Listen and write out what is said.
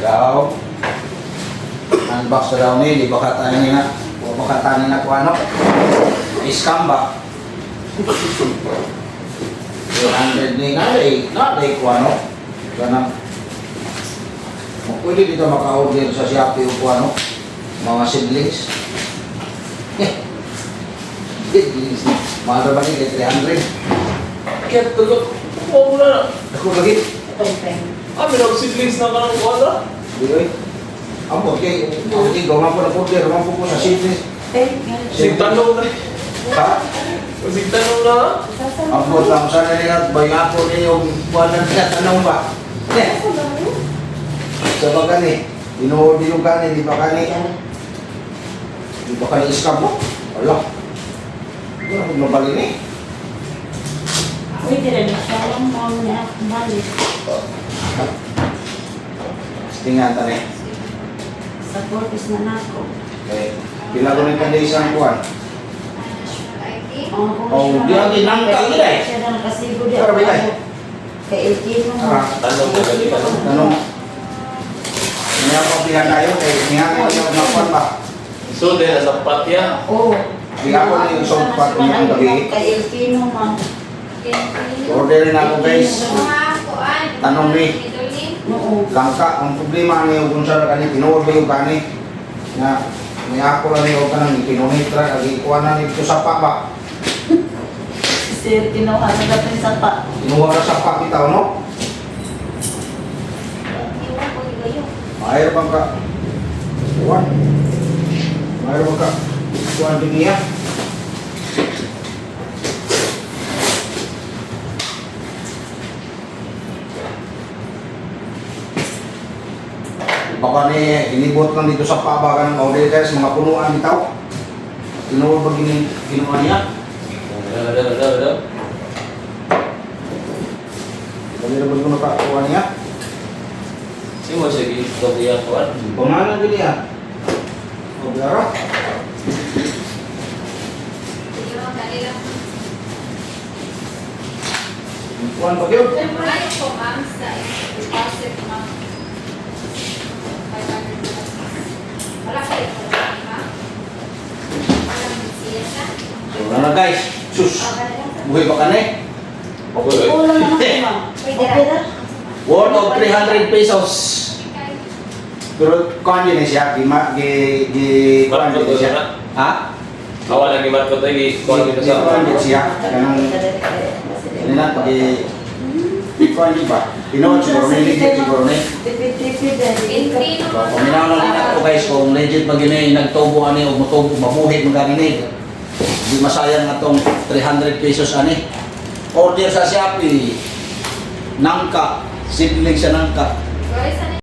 Daw. Unbox na daw ni, di baka tayo ni na, wa baka tayo ni na kung ano. Scam ba? 300 ni na day, na day kung ano. Ganang. Mo pwede dito maka-order sa Shopee o kung ano. Mga seedlings. Seedlings ni. Mahal ba ni kay 300? Kaya tugot. Kuha mo na. Ako lagi. Ah, may nag-seedlings na ka ng kuha na. Di oy. Amo kay ang ikaw man po nag-order man po ko sa seedlings. Sig tanong na. Ha? Sig tanong na. Ang lang sana nila bayako ni yung buwan na tanong ba? Eh, sa baga ni, inuorder yung gani, di ba kani? Di ba kani scam mo? Wala. Wala akong mabali ni. Pwede rin, salang mo niya balik. Tingnan ta ni. Sa purpose na nako. Okay. Pila ko ni kanday isang kuwan. Oh, Oh, di ang ginangka gid eh. Siya na nakasigo di. Pero bigay. Kay Elkino mo. Ah, Tanong na gali tanong. Tanong. Niya pa pihan tayo kay niya kay niya na kuwan ba? So, dahil nasa patya. Oh. Di ako na yung sumpat niya ang gabi. Kay Elkino ma. Order na ako, guys. Tanong ni. Oo. Langka ang problema ni kung sa kani tinuod ba yung kani nga may ako lang ni og kanang pinunitra agi kuan na nito sa pa ba. Sir, kinuha na dapat sa pa. Tinuod ra sa pa bitaw, no? Maayo bang ka kuan, maayo bang ka kuan din niya. Baka ni inibot lang dito sa pabagan ng order guys, mga punuan bitaw. Tinuod ba ginawa niya? Daw, daw, daw, daw. Dali ra ba ko nakakuha niya? Sino siya gito iya kuha? Pangalan din niya. O biara. Kuan pa gyud. Ay po, ma'am, sa deposit, ma'am. 500 pesos. Wala kayo po, ma'am. Walang siya na. So na guys. Sus. Buhi pa kani. Okay lang naman ako, ma'am. Okay ra? Worth of 300 pesos. Pero kuan yun eh siya, gi ma gi gi kuan Marco yun to siya. na. Ha? Awa lagi Marco to gi kuha dito Gi sa. kuan yun siya. Kanang ano na pag gi kuan yun ba? Tinuod siguro ni, legit siguro ni. Tipid-tipid eh. So, paminaw lang din ako guys kung legit ba gini nagtubo ani o motubo mabuhi man gani ni. Di masayang atong 300 pesos ani. Order sa Shopee. Nangka, seedling sa nangka. Wala sa